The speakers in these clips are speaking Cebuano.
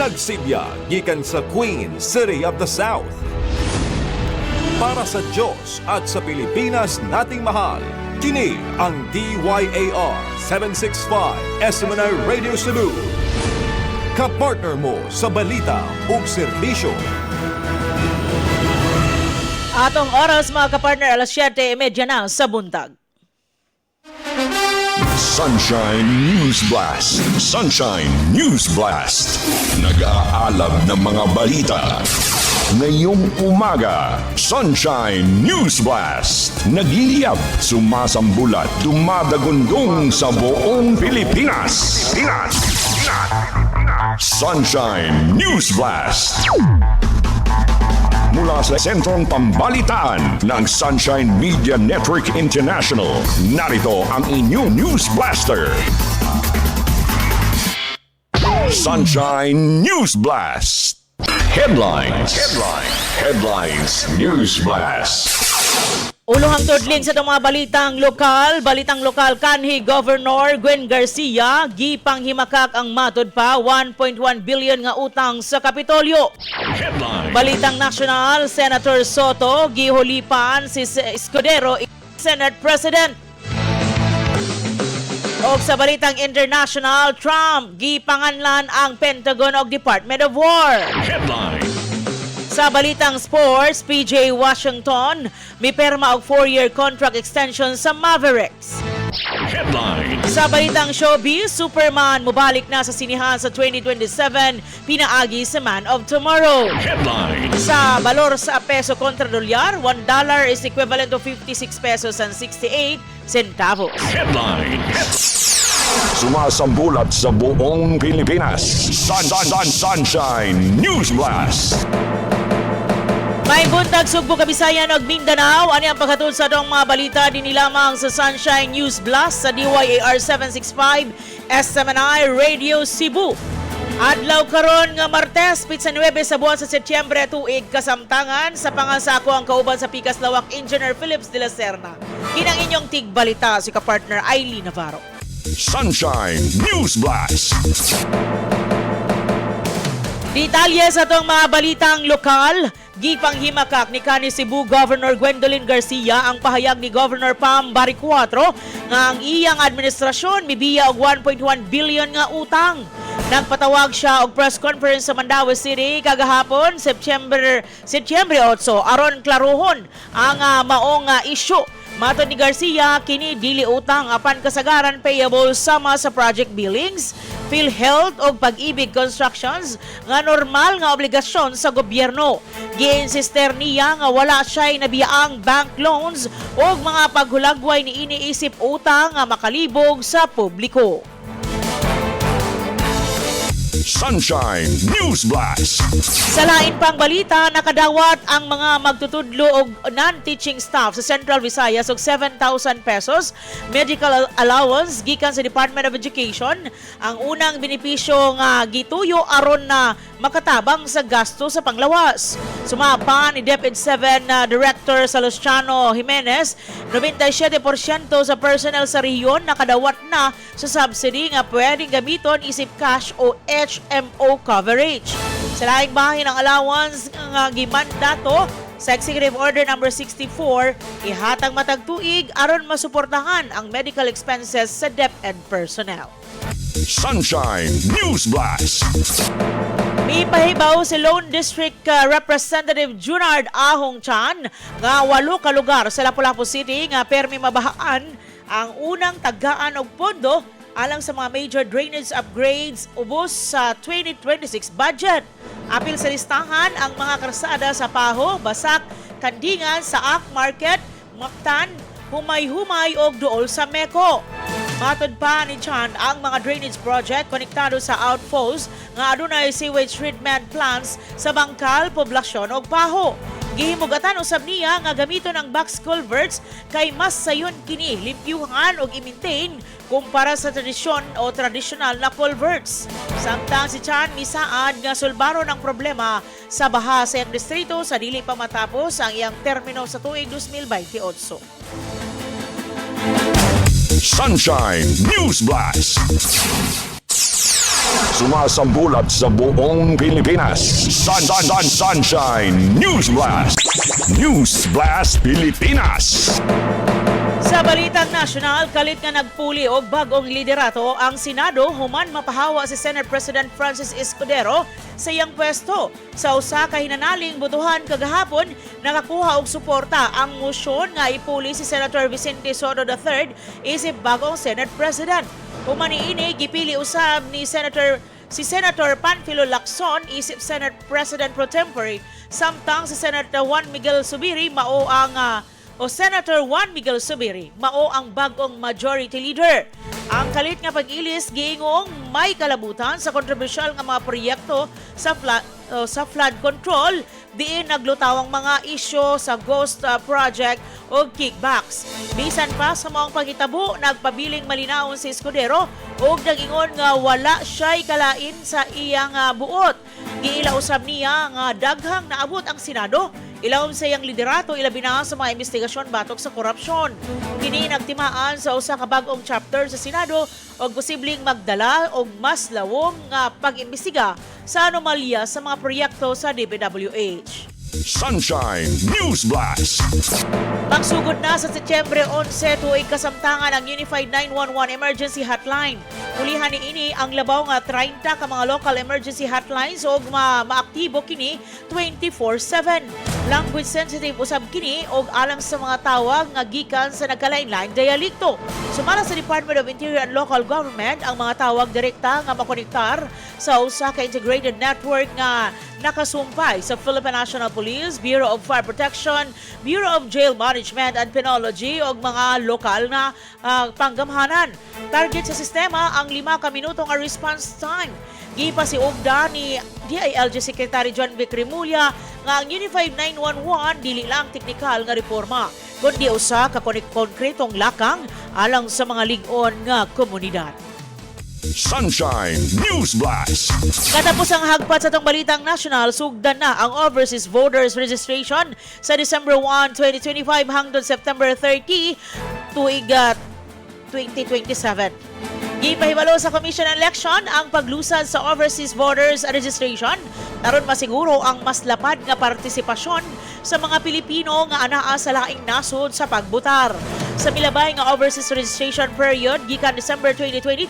Nagsibya gikan sa Queen City of the South. Para sa Diyos at sa Pilipinas nating mahal, kini ang DYAR 765 SMNI Radio Cebu. Kapartner mo sa balita ug serbisyo. Atong oras, mga kapartner, alas 7:30 na sa buntag. Sunshine News Blast. Sunshine News Blast. Nag-aalab ng mga balita. Ngayong umaga, Sunshine News Blast. Nagliliyab, sumasambulat, dumadagundong sa buong Pilipinas. Pinas. Sunshine News Blast. Mula sa Sentrong Pambalitaan ng Sunshine Media Network International, narito ang inyong News Blaster. Sunshine News Blast. Headlines. Headlines. Headlines News Blast. Ulohang tudling sa itong mga balitang lokal, balitang lokal, kanhi Governor Gwen Garcia, gipanghimakak ang matod pa 1.1 billion nga utang sa Kapitolyo. Headline. Balitang national, Senator Sotto gihulipan si Escudero, Senate President. Og sa balitang international, Trump gipanganlan ang Pentagon og Department of War. Headline. Sa balitang sports, PJ Washington miperma og 4-year contract extension sa Mavericks. Headline. Sa balitang showbiz, Superman mobalik na sa sinihan sa 2027, pinaagi sa Man of Tomorrow. Headline. Sa balor sa peso kontra dolyar, $1 is equivalent to 56 pesos and 68 centavos. Headline. Sumasambulat sa buong Pilipinas. Sun, Sun, Sun, Sunshine News Blast. May buntag, Sugbo, Kabisayan ug Mindanao. Ani ang paghatod sa atong mga balita dinhi lamang sa Sunshine News Blast sa DYAR 765 SMNI Radio Cebu. Adlaw karon nga Martes, pitsa 9 sa buwan sa Setyembre, tuig kasamtangan. Sa pangasako ang kauban sa Pikas Lawak, Engineer Phillips de la Serna. Kinang inyong tigbalita si kapartner Eileen Navarro. Sunshine News Blast. Detalye sa atong mga balitang lokal, gipanghimakak ni kanhi Cebu Governor Gwendolyn Garcia ang pahayag ni Governor Pam Baricuatro nga ang iyang administrasyon mibiya og 1.1 billion nga utang. Nagpatawag siya og press conference sa Mandaue City kagahapon, Setyembre 8, aron klaruhon ang maong isyu. Matod ni Garcia, kini dili utang apan kasagaran payable sama sa project billings, PhilHealth o Pag-ibig Constructions nga normal nga obligasyon sa gobyerno. Giinsister niya nga wala siya'y nabiyaang bank loans o mga paghulagway ni iniisip utang nga makalibog sa publiko. Sunshine News Blast. Sa lain pang balita, nakadawat ang mga magtutudlo og non-teaching staff sa Central Visayas og 7,000 pesos medical allowance gikan sa Department of Education. Ang unang benepisyo nga gituyo aron na makatabang sa gasto sa panglawas. Sumapa ni DepEd 7 na Director Salustiano Jimenez, 97% sa personnel sa rehiyon nakadawat na sa subsidy nga pwedeng gamiton isip cash o HMO coverage. Sa laing bahin, ang allowance nga gimandato sa Executive Order number 64 ihatag matag tuig aron masuportahan ang medical expenses sa DepEd personnel. Sunshine News Blast. Mipahibaw si Lone District Representative Junard Ahong Chan nga walo ka lugar sa Lapu-Lapu City nga permi mabahaan ang unang tagaan og pondo alang sa mga major drainage upgrades ubos sa 2026 budget. Apil sa listahan ang mga karsada sa Pajo, Basak, Kandingan, Saak Market, Mactan, Humay-Humay og Dool sa Meko. Matod pa ni Chan, ang mga drainage project konektado sa outfalls nga adunay sewage treatment plants sa Bangkal, Poblasyon ug Pajo. Gihimugatan usab niya nga gamiton ang box culverts kay mas sayon kini limpyuhan ug i-maintain kumpara sa tradisyon o tradisyonal na culverts. Samtang si Chan misaad nga sulbaron ang problema sa baha sa iyang distrito sa dili pa matapos ang iyang termino sa tuig 2028. Sunshine News Blast. Sumasambulat sa buong Pilipinas. Sun, Sun, Sun, Sunshine News Blast. News Blast Pilipinas. Sa balitang nasyonal, kalit nga nagpuli og bag-ong liderato ang Senado human mapahawa si Senate President Francis Escudero sa iyang pwesto. Sa usa ka hinanaling botohan kagahapon, nakakuha og suporta ang mosyon nga ipuli si Senator Vicente Sotto III isip bagong Senate President. Human niini, gipili usab ni Senator si Senator Panfilo Lacson isip Senate President pro tempore, samtang si Senator Juan Miguel Zubiri mao ang o Senator Juan Miguel Zubiri mao ang bag-ong majority leader. Ang kalit nga pag-ilis giingong may kalabutan sa kontrobersyal nga mga proyekto sa flood control, diin naglutaw ang mga isyu sa ghost project o kickbacks. Bisan pa sa maong pagitabo, nagpabiling malinawon si Escudero ug nagingon nga wala siya'y kalain sa iyang buot. Giila usab niya nga daghang naabot ang Senado ilawom sa iyang liderato, ilabi na sa mga investigasyon batok sa korupsyon. Kini nagtimaan sa usa ka bag-ong chapter sa Senado og posibleng magdala og mas lawom nga pag-imbestiga sa anomalya sa mga proyekto sa DPWH. Sunshine News Blast. Magsugod na sa Setyembre 11 tuig kasamtangan ang Unified 911 Emergency Hotline. Pulihan ni ini ang labaw nga 30 ka mga local emergency hotlines ug maaktibo kini 24/7. Language sensitive usab kini og alang sa mga tawag nga gikan sa nagkalain-laing dialekto. Sumala sa Department of Interior and Local Government, ang mga tawag direkta nga makonektar sa usa ka integrated network nga nakasumpay sa Philippine National Police, Bureau of Fire Protection, Bureau of Jail Management and Penology ug mga lokal na panggamhanan. Target sa sistema ang 5 ka minuto nga response time. Gipasiugda ni DILG Secretary Jonvic Remulla nga ang Unified 911 dili lang teknikal nga reforma, kundi usa ka konkretong lakang alang sa mga lig-on nga komunidad. Sunshine News Blast. Katapos ang hagpat sa atong balitang national, sugdan na ang overseas voters registration sa December 1, 2025 hangtod September 30, tuig 2027. Gipahibalo sa Commission on Election ang paglusad sa overseas voters registration aron masiguro ang mas lapad nga partisipasyon sa mga Pilipino nga anaa sa laing nasod sa pagbutar. Sa milabay nga overseas registration period gikan December 2022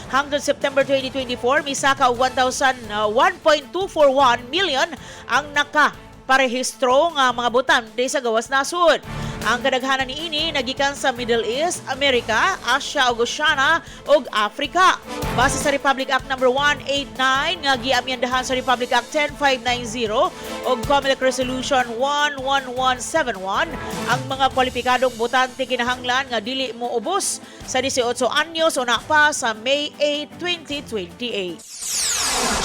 hangtod September 2024, misaka og 1,000, 1.241 million ang naka parehistro nga mga botante sa gawas nasod. Ang kadaghanan niini nagikan sa Middle East, America, Asia ug Oceania ug Africa. Base sa Republic Act No. 189 nga giamyendahan sa Republic Act 10590 ug COMELEC Resolution 11171, ang mga kwalipikadong botante kinahanglan nga dili mo ubos sa 18 anyos o na pa sa May 8, 2028.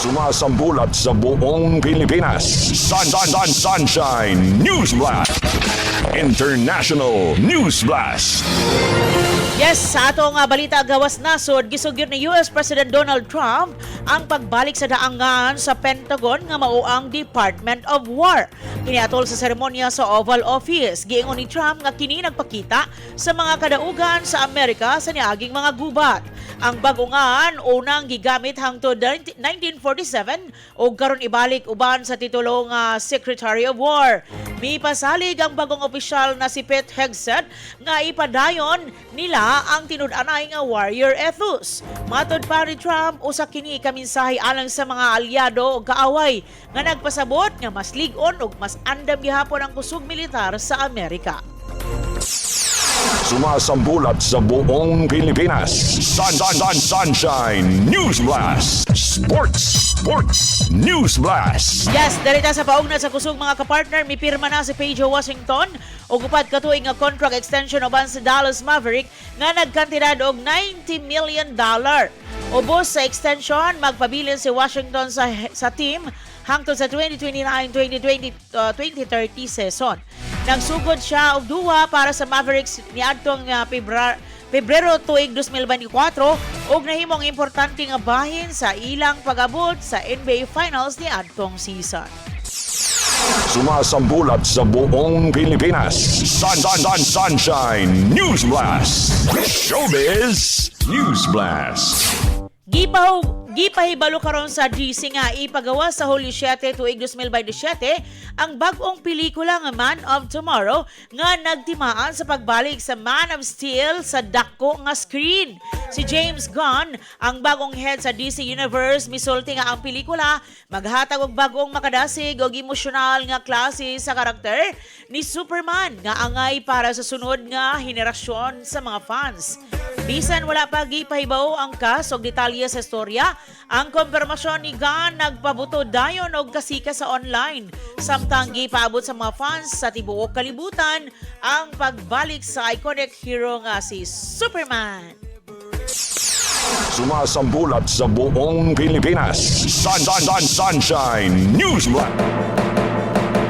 Sumasambulat sa buong Pilipinas. Sun, Sun, Sun, Sunshine News Blast. International News Blast. Yes, sa atong balita gawas nasod, gisugyot ni US President Donald Trump ang pagbalik sa daangan sa Pentagon nga mao ang Department of War. Kini atol sa seremonya sa Oval Office. Giingon ni Trump nga kini nagpakita sa mga kadaugan sa Amerika sa niaging mga gubat. Ang bag-ongan unang gigamit hangtod 1947 ug karon ibalik uban sa titulo nga Secretary of War. Mipasalig ang bagong opisyal na si Pete Hegseth nga ipadayon nila ang tinud-anay nga warrior ethos. Matod pa ni Trump, usa kini ka mensahe alang sa mga aliado o kaaway nga nagpasabot nga mas lig-on ug mas andam gihapon ang kusog militar sa Amerika. Sumasambulat sa buong Pilipinas. Sun, Sun, Sun, Sunshine News Blast. Sports, Sports News Blast. Yes, darita sa paugnat sa kusog, mga kapartner, mipirma na si PJ Washington og 4 ka tuig nga contract extension uban sa Dallas Maverick nga nagkantidad og $90 million. Ubos sa extension, magpabilin si Washington sa team hangtod sa 2029-2020 2030 season. Nagsugod siya og duwa para sa Mavericks niadtong Pebrero tuig 2024 ug nahimong importante nga bahin sa ilang pag-abot sa NBA Finals niadtong season. Sumasambulat sa buong Pilipinas. Sun, Sun, Sun, Sunshine News Blast. Showbiz News Blast. Gipahug Gipahibalo karon sa DC nga ipagawa sa Hulyo 7 tuig 2027 ang bag-ong pelikula nga Man of Tomorrow nga nagtimaan sa pagbalik sa Man of Steel sa dako nga screen. Si James Gunn, ang bagong head sa DC Universe, misulti nga ang pelikula maghatag og bag-ong makadasig og emosyonal nga klase sa karakter ni Superman nga angay para sa sunod nga henerasyon sa mga fans. Bisan wala pa gipahibaw ang cast og detalye sa istorya, ang kumpirmasyon ni Gunn nagpabuto dayon og kasika sa online. Samtang gipaabot sa mga fans sa tibuok kalibutan ang pagbalik sa iconic hero nga si Superman. Sumasambulat sa buong Pilipinas. Sun, Sun, Sun, Sunshine News Blast.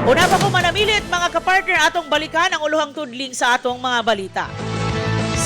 Una pa ko manamilit, mga kapartner, atong balikan ang uluhang tudling sa atong mga balita.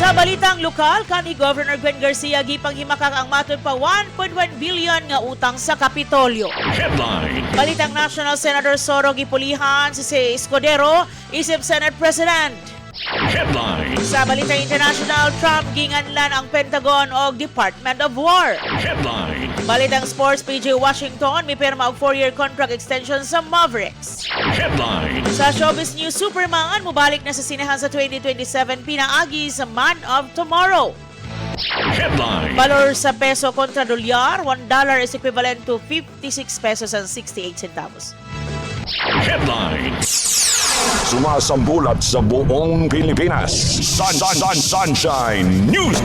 Sa balitang lokal, kani Governor Gwen Garcia gipanghimakak ang matod pa 1.1 billion nga utang sa Kapitolyo. Headline. Balitang National, Senator Soro gipulihan si Escudero isip Senate President. Headline. Sa balitang international, Trump ginganlan ang Pentagon og Department of War. Headline. Balitang sports, PJ Washington mipirma og 4-year contract extension sa Mavericks. Headline. Sa showbiz news, Superman mobalik na sa sinehan sa 2027 pinaagi sa Man of Tomorrow. Headline. Valor sa peso kontra dolyar, $1 is equivalent to 56 pesos and 68 centavos. Headline. Sumasambulat sa buong Pilipinas. Sun, Sun, Sun, Sunshine News.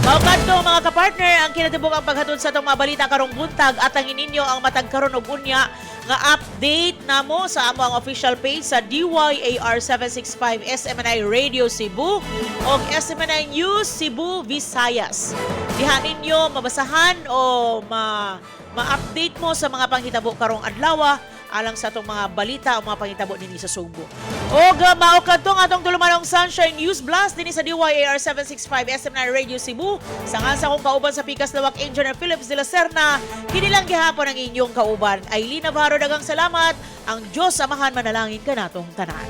Mao kadto, mga kapartner, ang kinatibuk ang paghatod sa atong mga balita karong buntag at ang ininyo ang matag karon og unya nga update namo sa amo ang official page sa DYAR 765 SMNI Radio Cebu o SMNI News Cebu Visayas. Diha ninyo mabasahan o ma-update mo sa mga panghitabo karong adlaw alang sa atong mga balita o mga panghitabo dinhi sa Sugbo. Og mao kadto ang atong tulumanong Sunshine News Blast dinhi sa DYAR 765 SM9 Radio Cebu. Sa nga sa akong kauban sa Pikas Lawak, Engineer Phillips de la Serna, kini lang gihapon ang inyong kauban. Aileen Navarro, daghang salamat. Ang Diyos Amahan manalangin kanatong tanan.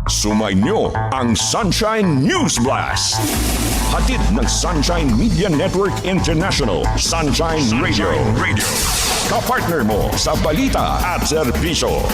Sumainyo ang Sunshine News Blast. Hatid ng Sunshine Media Network International, Sunshine Radio. Radio. Kapartner mo sa balita at serbisyo.